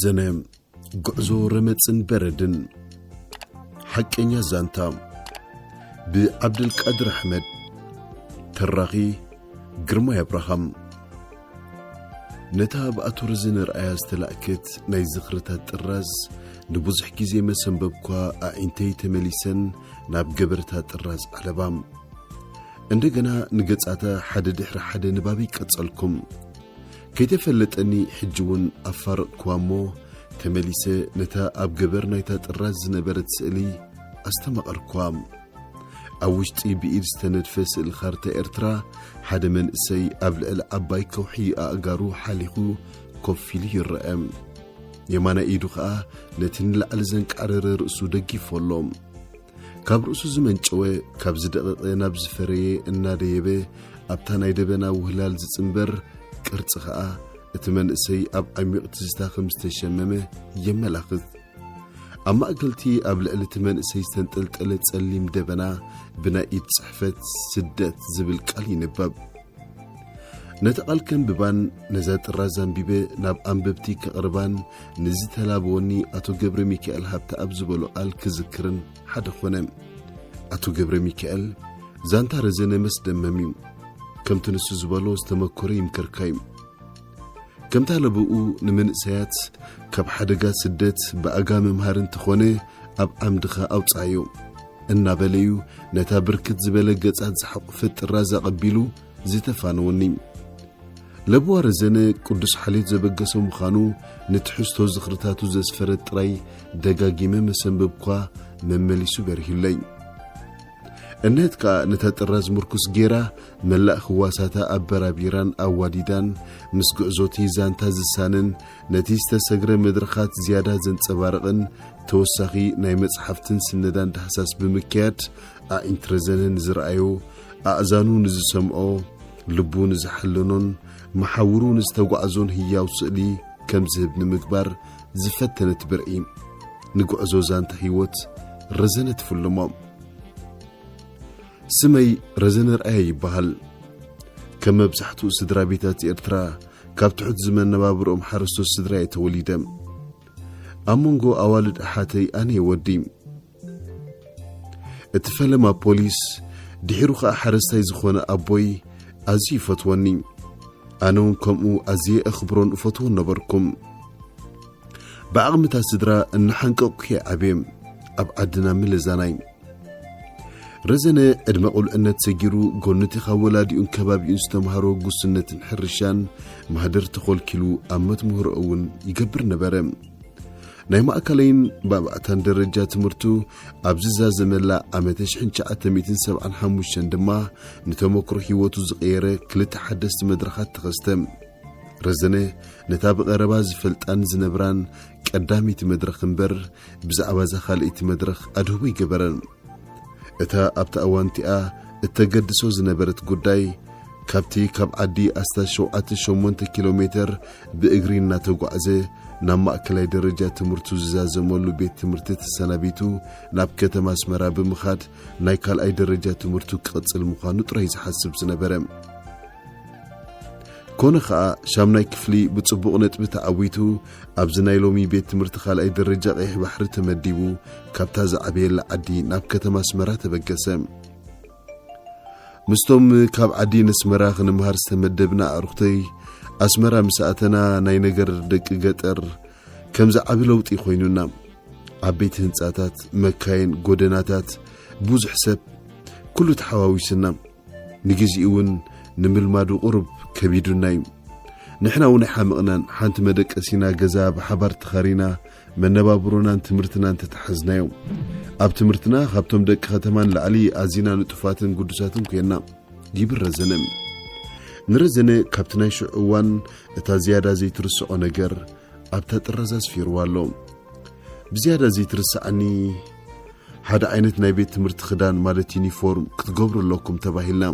ዘነ ጉዕዞ ረመጽን በረድን። ሓቀኛ ዛንታ ብዓብደልቃድር ኣሕመድ። ተራኺ ግርማይ ኣብርሃም። ነታ ብኣቶ ረዘነ ርኣያ ዝተላእከት ናይ ዝኽርታት ጥራዝ ንብዙሕ ግዜ መሰንበብኳ ኣዒንተይ ተመሊሰን ናብ ገበርታ ጥራዝ ዓለባ። እንደገና ንገጻታ ሓደ ድሕሪ ሓደ ንባበይ ቀጸልኩም። ከይተፈለጠኒ ሕጂ እውን ኣፋረቕኩዋ እሞ፣ ተመሊሰ ነታ ኣብ ገበር ናይታ ጥራዝ ዝነበረት ስእሊ ኣስተማቐርኩዋ። ኣብ ውሽጢ ብኢድ ዝተነድፈ ስእሊ ካርታ ኤርትራ፣ ሓደ መንእሰይ ኣብ ልዕሊ ዓባይ ከውሒ ኣእጋሩ ሓሊኹ ኮፍ ኢሉ ይረአ። የማናይ ኢዱ ኸኣ ነቲ ንላዕሊ ዘንቃረረ ርእሱ ደጊፉ ኣሎ። ካብ ርእሱ ዝመንጨወ፣ ካብ ዝደቐቐ ናብ ዝፈረየ እናደየበ፣ ኣብታ ናይ ደበና ውህላል ዝጽንበር ቅርጺ ኸኣ፣ እቲ መንእሰይ ኣብ ዓሚቕ ትዝታ ከም ዝተሸመመ የመላኽት። ኣብ ማእከልቲ ኣብ ልዕሊ እቲ መንእሰይ ዝተንጠልጠለ ጸሊም ደበና፣ ብናይ ኢድ ጽሕፈት ስደት ዝብል ቃል ይንበብ። ነቲ ቃል ከንብባን ነዛ ጥራዝ ኣንቢበ ናብ ኣንበብቲ ከቕርባን ንዝተላበወኒ ኣቶ ገብረ ሚካኤል ሃብተኣብ ዝበሎ ቃል ክዝክርን ሓደ ኾነ። ኣቶ ገብረ ሚካኤል፣ ዛንታ ረዘነ መስደመም እዩ። ከምቲ ንሱ ዝበሎ ዝተመኮረ ይምከርካ እዩ። ከምታ ለብኡ ንመንእሰያት ካብ ሓደጋ ስደት ብኣጋ መምሃሪ እንተኾነ ኣብ ዓምድኻ ኣውጽኣዮ እናበለዩ ነታ ብርክት ዝበለ ገጻት ዝሓቑፈት ጥራዝ ኣቐቢሉ ዝተፋነወኒ። ለብዋ ረዘነ ቅዱስ ሓልዮት ዘበገሰ ምዃኑ ንትሕዝቶ ዝኽርታቱ ዘስፈረት ጥራይ ደጋጊመ መሰንበብኳ መመሊሱ በሪሁለይ። እነህት ከኣ ነታ ጥራዝ ምርኩስ ጌራ መላእ ህዋሳታ ኣበራቢራን ኣዋዲዳን ምስ ጉዕዞቲ ዛንታ ዝሳነን ነቲ ዝተሰግረ መድረኻት ዝያዳ ዘንጸባርቕን ተወሳኺ ናይ መጽሓፍትን ስነዳን ዳህሳስ ብምክያድ ኣዒንቲ ረዘነ ንዝረኣዮ፣ ኣእዛኑ ንዝሰምዖ፣ ልቡ ንዝሓለኖን መሓውሩ ንዝተጓዕዞን ህያው ስእሊ ከም ዝህብ ንምግባር ዝፈተነት ብርዒ፣ ንጉዕዞ ዛንታ ህይወት ረዘነ ትፍልሞ። ስመይ ረዘነ ርኣያ ይበሃል። ከም መብዛሕትኡ ስድራ ቤታት ኤርትራ፣ ካብ ትሑት ዝመነባብሮኦም ሓረስቶት ስድራ እየ ተወሊደ። ኣብ መንጎ ኣዋልድ ኣሓተይ ኣነ እየ ወዲ። እቲ ፈለማ ፖሊስ፣ ድሒሩ ኸኣ ሓረስታይ ዝኾነ ኣቦይ ኣዝዩ ይፈትወኒ። ኣነ እውን ከምኡ ኣዝየ እኽብሮን እፈትዎን ነበርኩም። ብዓቕምታት ስድራ እናሓንቀቕኩ እየ ዓብየ፣ ኣብ ዓድና ምለዛናይ። ረዘነ ዕድመ ቁልዕነት ሰጊሩ፣ ጎንቲ ካብ ወላዲኡን ከባቢኡን ዝተምሃሮ ጉስነትን ሕርሻን ማህደር ተኾልኪሉ ኣብ መትምህሮ እውን ይገብር ነበረ። ናይ ማእከለይን ባብዕታን ደረጃ ትምህርቱ ኣብ ዝዛዘመላ ዓመተ ሽሕን ትሽዓተ ሚእትን ሰብዓን ሓሙሽተን ድማ ንተመክሮ ህይወቱ ዝቐየረ ክልተ ሓደስቲ መድረኻት ተኸስተ። ረዘነ ነታ ብቐረባ ዝፈልጣን ዝነብራን ቀዳመይቲ መድረኽ እምበር፣ ብዛዕባ እዛ ካልኣይቲ መድረኽ ኣድህቦ ኣይገበረን። እታ ኣብታ እዋን እቲኣ እተገድሶ ዝነበረት ጉዳይ፣ ካብቲ ካብ ዓዲ ኣስታት ሸውዓተ ሸሞንተ ኪሎ ሜተር ብእግሪ እናተጓዕዘ ናብ ማእከላይ ደረጃ ትምህርቱ ዝዛዘመሉ ቤት ትምህርቲ ተሰናቢቱ ናብ ከተማ ኣስመራ ብምኻድ ናይ ካልኣይ ደረጃ ትምህርቱ ክቕጽል ምዃኑ ጥራይ ዝሓስብ ዝነበረ። ኮነ ኸኣ፣ ሻምናይ ክፍሊ ብጽቡቕ ነጥቢ ተዓዊቱ፣ ኣብዚ ናይ ሎሚ ቤት ትምህርቲ ካልኣይ ደረጃ ቀይሕ ባሕሪ ተመዲቡ፣ ካብታ ዝዓበየላ ዓዲ ናብ ከተማ ኣስመራ ተበገሰ። ምስቶም ካብ ዓዲ ነስመራ ክንምሃር ዝተመደብና ኣዕሩኽተይ፣ ኣስመራ ምስ ኣተና፣ ናይ ነገር ደቂ ገጠር ከምዚ ዓቢ ለውጢ ኮይኑና። ዓበይቲ ህንጻታት፣ መካይን፣ ጎደናታት፣ ብዙሕ ሰብ፣ ኩሉ ተሓዋዊስና። ንግዚኡ እውን ንምልማዱ ቁሩብ ከቢዱና እዩ። ንሕና እውን ኣይሓመቕናን፣ ሓንቲ መደቀሲና ገዛ ብሓባር ተኻሪና፣ መነባብሮናን ትምህርትናን ተተሓዝናዮ። ኣብ ትምህርትና ካብቶም ደቂ ከተማ ንላዕሊ ኣዚና ንጡፋትን ግዱሳትን ኮይና፣ ይብል ረዘነ። ንረዘነ ካብቲ ናይ ሽዑ እዋን እታ ዝያዳ ዘይትርስዖ ነገር ኣብታ ጥራዝ ኣስፊርዋ ኣሎ። ብዝያዳ ዘይትርስዓኒ፣ ሓደ ዓይነት ናይ ቤት ትምህርቲ ክዳን፣ ማለት ዩኒፎርም፣ ክትገብሩ ኣለኩም ተባሂልና።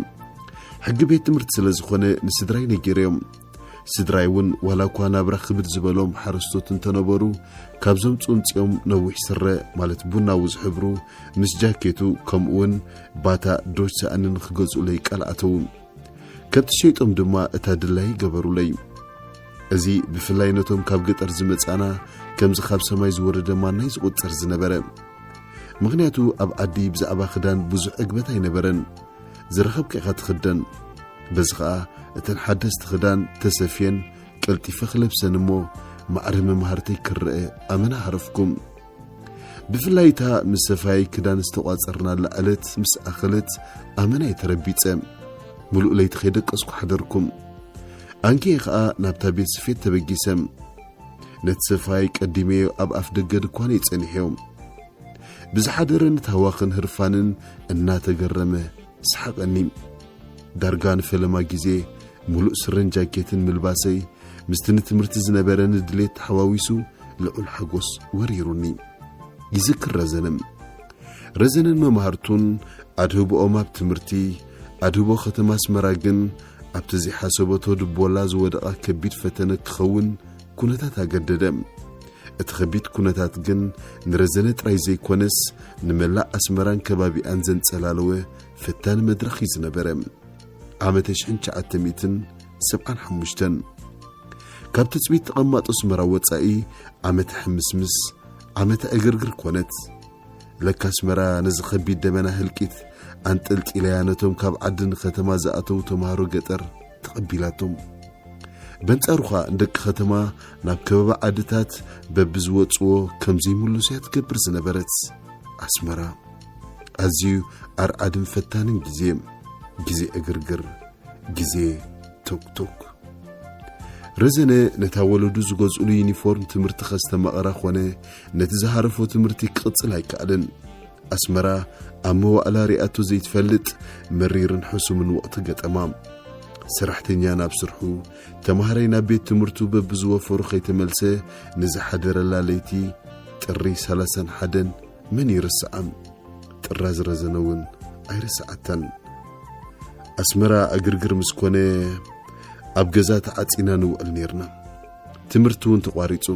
ሕጊ ቤት ትምህርቲ ስለ ዝኾነ ንስድራይ ነጊረዮም። ስድራይ እውን ዋላ እኳ ናብራ ክብድ ዝበሎም ሓረስቶት እንተነበሩ፣ ካብ ዘምጽኡ ኣምጺኦም ነዊሕ ስረ፣ ማለት ቡናዊ ዝሕብሩ፣ ምስ ጃኬቱ፣ ከምኡውን ባታ ዶች ሳእኒ ንኽገዝኡለይ ቃል ኣተዉ። ከብቲ ሸይጦም ድማ እታ ድላይ ገበሩለይ። እዚ ብፍላይ ነቶም ካብ ገጠር ዝመጻና ከምዚ ካብ ሰማይ ዝወረደ ማናይ ዝቑጸር ዝነበረ። ምኽንያቱ ኣብ ዓዲ ብዛዕባ ክዳን ብዙሕ ዕግበት ኣይነበረን። ዝረኸብካ ኢኻ ትኽደን። በዚ ኸኣ እተን ሓደስቲ ክዳን ተሰፍየን ቀልጢፈ ክለብሰን እሞ ማዕረ መማህርተይ ክረአ ኣመና ሃረፍኩም። ብፍላይ እታ ምስ ሰፋይ ክዳን ዝተቋጸርናላ ዕለት ምስ ኣኸለት ኣመና እየ ተረቢጸ። ምሉእ ለይቲ ከይደቀስኩ ሓደርኩም። ኣንኪየ ኸኣ ናብታ ቤት ስፌት ተበጊሰ። ነቲ ሰፋይ ቀዲመዮ ኣብ ኣፍ ደገ ድኳነይ ጸኒሐዮ። ብዝሓደረኒ ታህዋኽን ህርፋንን እናተገረመ ሰሓቐኒ። ዳርጋ ንፈለማ ግዜ ምሉእ ስረን ጃኬትን ምልባሰይ ምስቲ ንትምህርቲ ዝነበረኒ ድሌት ተሓዋዊሱ ልዑል ሓጎስ ወሪሩኒ። ይዝክር ረዘነ። ረዘነን መማህርቱን ኣድህቦኦም ኣብ ትምህርቲ፣ ኣድህቦ ከተማ ኣስመራ ግን ኣብቲ ዘይሓሰበቶ ድቦላ ዝወደቐ ከቢድ ፈተነ ክኸውን ኩነታት ኣገደደ። እቲ ከቢድ ኩነታት ግን ንረዘነ ጥራይ ዘይኮነስ ንመላእ ኣስመራን ከባቢኣን ዘንጸላለወ ፈታኒ መድረኽ እዩ ዝነበረ። ዓመተ ሽሕን ትሽዓተ ሚእትን ሰብዓን ሓሙሽተን። ካብ ትጽቢት ተቐማጦ ኣስመራ ወጻኢ ዓመተ ሕምስምስ፣ ዓመተ ዕግርግር ኮነት። ለካ ኣስመራ ነዚ ከቢድ ደበና ህልቂት ኣንጠልጢለያ ነቶም ካብ ዓዲ ንከተማ ዝኣተዉ ተምሃሮ ገጠር ተቐቢላቶም። በንጻሩ ኸኣ ንደቂ ከተማ ናብ ከባቢ ዓድታት በብዝወጽዎ ከም ዘይምልሱያ ትገብር ዝነበረት ኣስመራ። ኣዝዩ ኣርዓድን ፈታንን ግዜ፣ ግዜ ዕግርግር፣ ግዜ ቶክቶክ። ረዘነ ነታ ወለዱ ዝገዝኡሉ ዩኒፎርም ትምህርቲ ከስተማቕራ ኾነ ነቲ ዝሃረፎ ትምህርቲ ክቕጽል ኣይከኣለን። ኣስመራ ኣብ መዋእላ ሪኣቶ ዘይትፈልጥ መሪርን ሕሱምን ወቕቲ ገጠማ። ሰራሕተኛ ናብ ስርሑ፣ ተማሃራይ ናብ ቤት ትምህርቱ በብዝወፈሩ ከይተመልሰ ንዝሓደረላ ለይቲ ጥሪ ሰላሳን ሓደን መን ይርስዓ? ጥራዝ ረዘነ እውን ኣይርስዓታን። ኣስመራ ዕግርግር ምስ ኮነ ኣብ ገዛ ተዓጺና ንውዕል ኔርና። ትምህርቲ እውን ተቋሪጹ።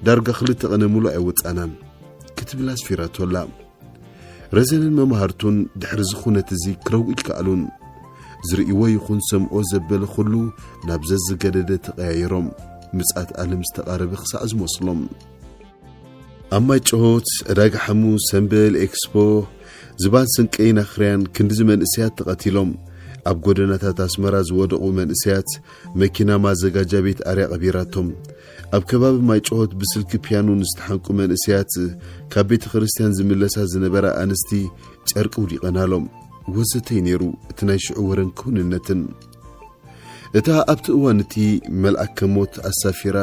ዳርጋ ክልተ ቐነ ሙሉእ ኣይወጻናን ክትብል ኣስፊራቶ ኣላ። ረዘነን መማህርቱን ድሕሪ እዚ ኩነት እዚ ክረውኡ ይከኣሉን። ዝርእይዎ ይኹን ሰምዖ ዘበለ ኩሉ ናብ ዘዝገደደ ተቐያይሮም። ምጽኣት ዓለም ዝተቓረበ ክሳዕ ዝመስሎም። ኣብ ማይ ጭሆት፣ ዕዳጋ ሓሙስ፣ ሰምበል፣ ኤክስፖ፣ ዝባን ስንቀይን ኣኽርያን ክንድዚ መንእሰያት ተቐቲሎም። ኣብ ጎደናታት ኣስመራ ዝወደቑ መንእሰያት መኪና ማዘጋጃ ቤት ኣርያ ቀቢራቶም። ኣብ ከባቢ ማይ ጭሆት ብስልኪ ፒያኖ ንዝተሓንቁ መንእሰያት ካብ ቤተ ክርስቲያን ዝምለሳ ዝነበራ ኣንስቲ ጨርቂ ውዲቐናሎም። ወዘተ እዩ ነይሩ እቲ ናይ ሽዑ ወረን ክውንነትን። እታ ኣብቲ እዋን እቲ መልኣከ ሞት ኣሳፊራ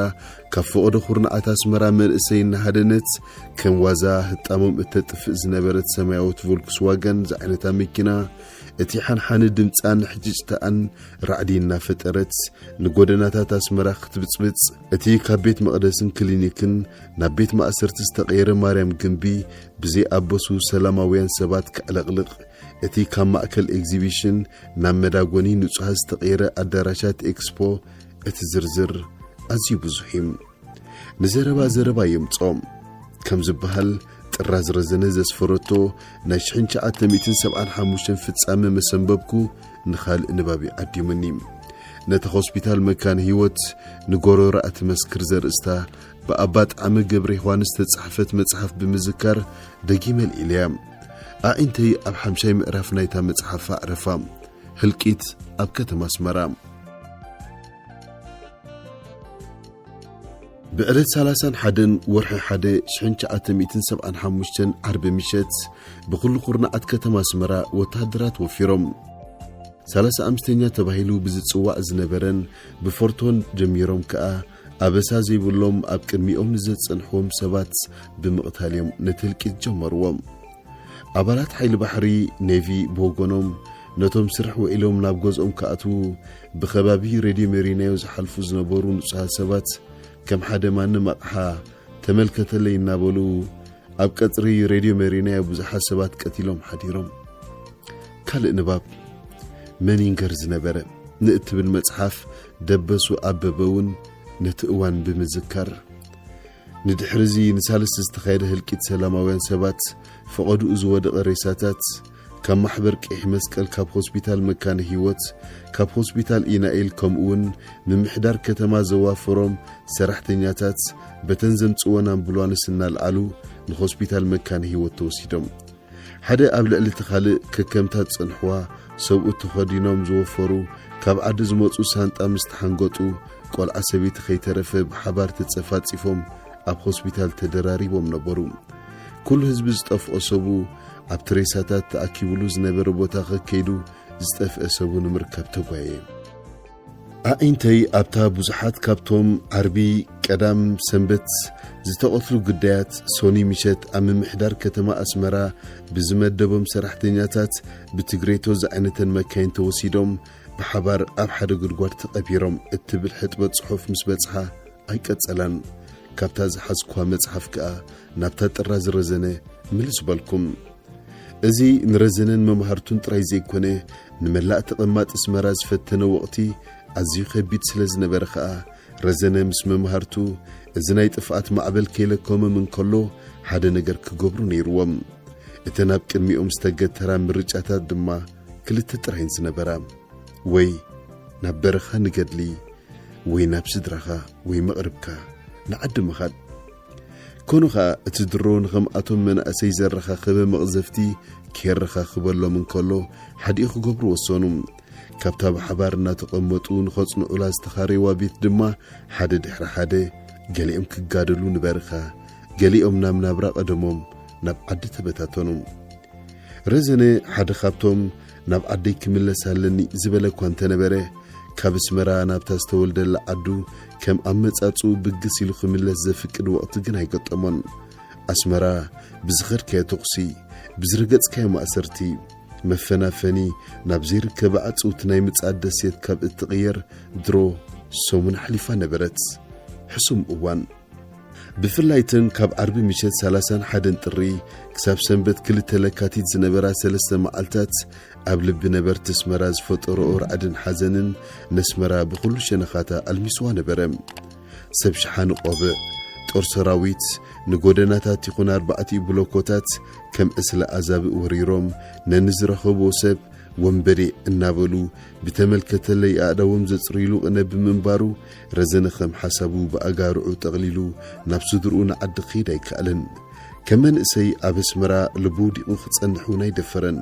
ካብ ፈቐዶ ኩርናዓት ኣስመራ መንእሰይ እናሃደነት ከም ዋዛ ህጣሞም እተጥፍእ ዝነበረት ሰማያዊት ቮልክስዋገን ዝዓይነታ መኪና፣ እቲ ሓንሓኒ ድምጻን ሕጭጭታኣን ራዕዲ እናፈጠረት ንጎደናታት ኣስመራ ክትብጽብጽ፣ እቲ ካብ ቤት መቕደስን ክሊኒክን ናብ ቤት ማእሰርቲ ዝተቐየረ ማርያም ግምቢ ብዘይኣበሱ ሰላማውያን ሰባት ከዕለቕልቕ፣ እቲ ካብ ማእከል ኤግዚቢሽን ናብ መዳጎኒ ንጹሃት ዝተቐየረ ኣዳራሻት ኤክስፖ፣ እቲ ዝርዝር ኣዝዩ ብዙሕ እዩ። ንዘረባ ዘረባ የምጽኦ። ከም ዝበሃል፣ ጥራዝ ረዘነ ዘስፈረቶ ናይ ሽሕን ትሽዓተ ሚእትን ሰብዓን ሓሙሽተን ፍጻመ መሰንበብኩ ንኻልእ ንባብ እዩ ዓዲሙኒ። ነታ ሆስፒታል መካነ ህይወት ንጎረሮኣ ትመስክር ዘርእስታ ብኣባ ጣዕመ ገብረ ዮሃንስ ዝተጻሕፈት መጽሓፍ ብምዝካር ደጊመ ኣልዒለያ። ኣዒንተይ ኣብ ሓምሻይ ምዕራፍ ናይታ መጽሓፍ ኣዕረፋ። ህልቂት ኣብ ከተማ ኣስመራ። ብዕለት ሰላሳን ሓደን ወርሒ ሓደ ሽሕን ትሽዓተ ሚእትን ሰብዓን ሓሙሽተን ዓርቢ ምሸት ብኹሉ ኩርናዓት ከተማ ኣስመራ ወተሃደራት ወፊሮም። ሰላሳ ኣምስተኛ ተባሂሉ ብዝጽዋዕ ዝነበረን ብፎርቶን ጀሚሮም ከኣ ኣበሳ ዘይብሎም ኣብ ቅድሚኦም ንዘጸንሕዎም ሰባት ብምቕታል እዮም ነቲ ህልቂት ጀመርዎ። ኣባላት ሓይሊ ባሕሪ፣ ኔቪ፣ ብወገኖም ነቶም ስራሕ ውዒሎም ናብ ገዝኦም ክኣትዉ ብኸባቢ ሬድዮ ሜሪናዮ ዝሓልፉ ዝነበሩ ንጹሃት ሰባት ከም ሓደ ማንም ኣቕሓ ተመልከተለይ እናበሉ ኣብ ቀጽሪ ሬድዮ ሜሪናዮ ብዙሓት ሰባት ቀቲሎም ሓዲሮም። ካልእ ንባብ መን ይንገር ዝነበረ ንእትብል መጽሓፍ ደበሱ ኣበበ እውን ነቲ እዋን ብምዝካር፣ ንድሕሪ እዚ ንሳልስቲ ዝተኻየደ ህልቂት ሰላማውያን ሰባት ፈቐድኡ ዝወደቐ ሬሳታት ካብ ማሕበር ቀይሕ መስቀል፣ ካብ ሆስፒታል መካነ ህይወት፣ ካብ ሆስፒታል ኢናኤል፣ ከምኡውን ምምሕዳር ከተማ ዘዋፈሮም ሰራሕተኛታት በተን ዘምጽወን ኣምቡላንስ እናልዓሉ ንሆስፒታል መካነ ህይወት ተወሲዶም። ሓደ ኣብ ልዕሊ እቲ ካልእ ከከምታ ዝጸንሕዋ ሰብኡት ተኸዲኖም ዝወፈሩ፣ ካብ ዓዲ ዝመጹ ሳንጣ ምስ ተሓንገጡ፣ ቆልዓ ሰበይቲ ከይተረፈ ብሓባር ተጸፋጺፎም ኣብ ሆስፒታል ተደራሪቦም ነበሩ። ኩሉ ህዝቢ ዝጠፍኦ ሰቡ ኣብቲ ሬሳታት ተኣኪቡሉ ዝነበረ ቦታ ከከይዱ ዝጠፍአ ሰቡ ንምርካብ ተጓየ። ኣዒንተይ ኣብታ ብዙሓት ካብቶም ዓርቢ፣ ቀዳም፣ ሰንበት ዝተቐትሉ ግዳያት ሶኒ ምሸት ኣብ ምምሕዳር ከተማ ኣስመራ ብዝመደቦም ሰራሕተኛታት ብትግሬቶ ዝዓይነተን መካይን ተወሲዶም ብሓባር ኣብ ሓደ ጉድጓድ ተቐቢሮም እትብል ሕጥበት ጽሑፍ ምስ በጽሓ ኣይቀጸላን። ካብታ ዝሓዝኳ መጽሓፍ ከኣ ናብታ ጥራዝ ረዘነ ምልስ በልኩም። እዚ ንረዘነን መምሃርቱን ጥራይ ዘይኮነ፣ ንመላእ ተቐማጢ ኣስመራ ዝፈተነ ወቕቲ ኣዝዩ ከቢድ ስለ ዝነበረ ከኣ፣ ረዘነ ምስ መምሃርቱ፣ እዚ ናይ ጥፍኣት ማዕበል ከይለከሞም እንከሎ፣ ሓደ ነገር ክገብሩ ነይርዎም። እተን ኣብ ቅድሚኦም ዝተገተራ ምርጫታት ድማ ክልተ ጥራይን ዝነበራ። ወይ ናብ በረኻ ንገድሊ፣ ወይ ናብ ስድራኻ ወይ መቕርብካ ንዓዲ ምኻድ። ኮኑ ኸኣ እቲ ድሮ ንኸምኣቶም መናእሰይ ዘረኻኸበ መቕዘፍቲ ከየረኻኽበሎም እንከሎ ሓዲኡ ክገብሩ ወሰኑ። ካብታ ብሓባር እናተቐመጡ ንኸጽንዑላ ዝተኻረይዋ ቤት ድማ ሓደ ድሕሪ ሓደ ገሊኦም ክጋደሉ ንበረኻ፣ ገሊኦም ናብ ናብራ ቀደሞም ናብ ዓዲ ተበታተኑ። ረዘነ ሓደ ካብቶም ናብ ዓደይ ክምለስ ኣለኒ ዝበለ እኳ እንተነበረ፣ ካብ ኣስመራ ናብታ ዝተወልደላ ዓዱ ከም ኣመጻጽኡ ብግስ ኢሉ ክምለስ ዘፍቅድ ወቕቲ ግን ኣይገጠሞን። ኣስመራ ብዝኸድካዮ ተኹሲ፣ ብዝረገጽካዮ ማእሰርቲ፣ መፈናፈኒ ናብ ዘይርከባ ዕጽውቲ ናይ ምጽኣት ደሴት ካብ እትቕየር ድሮ ሰሙን ኣሕሊፋ ነበረት። ሕሱም እዋን። ብፍላይ እተን ካብ ዓርቢ ምሸት ሰላሳን ሓደን ጥሪ ክሳብ ሰንበት ክልተ ለካቲት ዝነበራ ሰለስተ መዓልታት ኣብ ልቢ ነበርቲ ኣስመራ ዝፈጠረኦ ራዕድን ሓዘንን ነስመራ ብኹሉ ሸነኻታ ኣልሚስዋ ነበረ። ሰብ ሸሓኒ ቆብዕ፣ ጦር ሰራዊት፣ ንጎደናታት ይኹን ኣርባዕቲኡ ብሎኮታት ከም ዕስለ ኣዛብእ ወሪሮም ነንዝረኸብዎ ሰብ ወንበዴ እናበሉ ብተመልከተለይ ኣእዳዎም ዘጽርይሉ ቅነ ብምንባሩ፣ ረዘነ ከም ሓሳቡ ብኣጋርዑ ጠቕሊሉ ናብ ስድርኡ ንዓዲ ክኸይድ ኣይከኣለን። ከም መንእሰይ ኣብ ኣስመራ ልቡ ውዲቑ ክጸንሕ እውን ኣይደፈረን።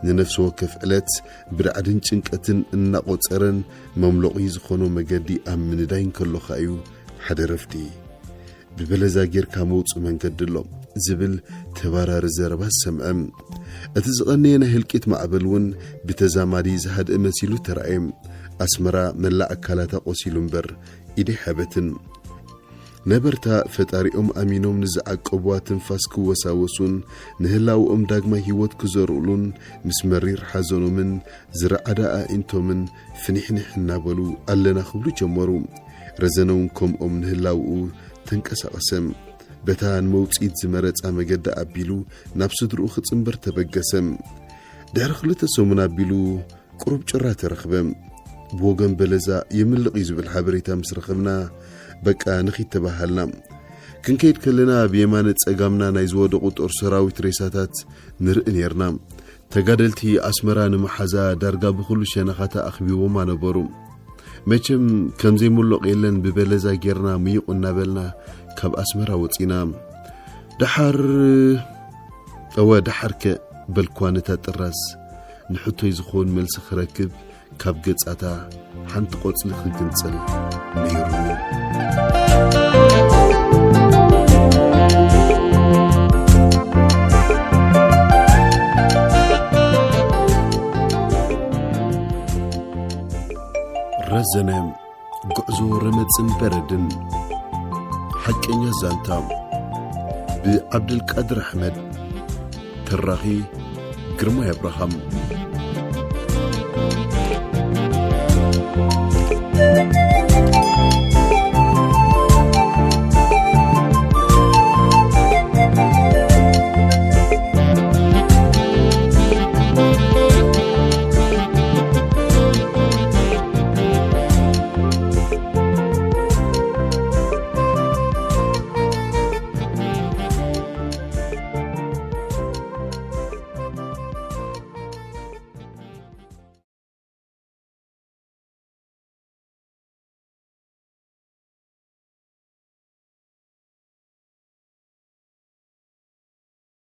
ንነፍሲ ወከፍ ዕለት ብራዕድን ጭንቀትን እናቖጸረን መምሎቒ ዝኾኖ መገዲ ኣብ ምንዳይ እንከሎ ከኣ እዩ ሓደ ረፍዲ። ብበለዛ ጌርካ መውጽኢ መንገዲ ኣሎ ዝብል ተባራሪ ዘረባ ዝሰምዐ። እቲ ዝቐነየ ናይ ህልቂት ማዕበል እውን ብተዛማዲ ዝሃድእ መሲሉ ተራእየ። ኣስመራ መላእ ኣካላታ ቆሲሉ እምበር ኢደይ ሓበትን። ነበርታ ፈጣሪኦም ኣሚኖም ንዝዓቀብዋ ትንፋስ ክወሳወሱን ንህላውኦም ዳግማይ ህይወት ክዘርኡሉን ምስ መሪር ሓዘኖምን ዝረዓዳ ኣዒንቶምን ፍኒሕኒሕ እናበሉ ኣለና ክብሉ ጀመሩ። ረዘነ እውን ከምኦም ንህላውኡ ተንቀሳቐሰ። በታ ንመውጽኢት ዝመረጻ መገዲ ኣቢሉ ናብ ስድርኡ ክጽንበር ተበገሰ። ድሕሪ ክልተ ሰሙን ኣቢሉ ቁሩብ ጭራ ተረኽበ። ብወገን በለዛ የምልቕ እዩ ዝብል ሓበሬታ ምስ ረኸብና፣ በቃ ንኺድ ተባሃልና። ክንከይድ ከለና ብየማነ ጸጋምና ናይ ዝወደቑ ጦር ሰራዊት ሬሳታት ንርኢ ኔርና። ተጋደልቲ ኣስመራ ንምሓዛ ዳርጋ ብኹሉ ሸነኻታ ኣኽቢቦማ ነበሩ። መቸም ከም ዘይምሎቕ የለን ብበለዛ ጌርና ምይቑ እናበልና ካብ ኣስመራ ወጺና። ደሓር፣ እወ ደሓርከ በልኳ ነታ ጥራዝ። ንሕቶይ ዝኸውን መልሲ ክረክብ ካብ ገጻታ ሓንቲ ቆጽሊ ክግንጽል ነይሩ። ረዘነ፣ ጉዕዞ ረመጽን በረድን። ሓቀኛ ዛንታ ብዓብደልቃድር ኣሕመድ። ተራኺ ግርማይ ኣብርሃም።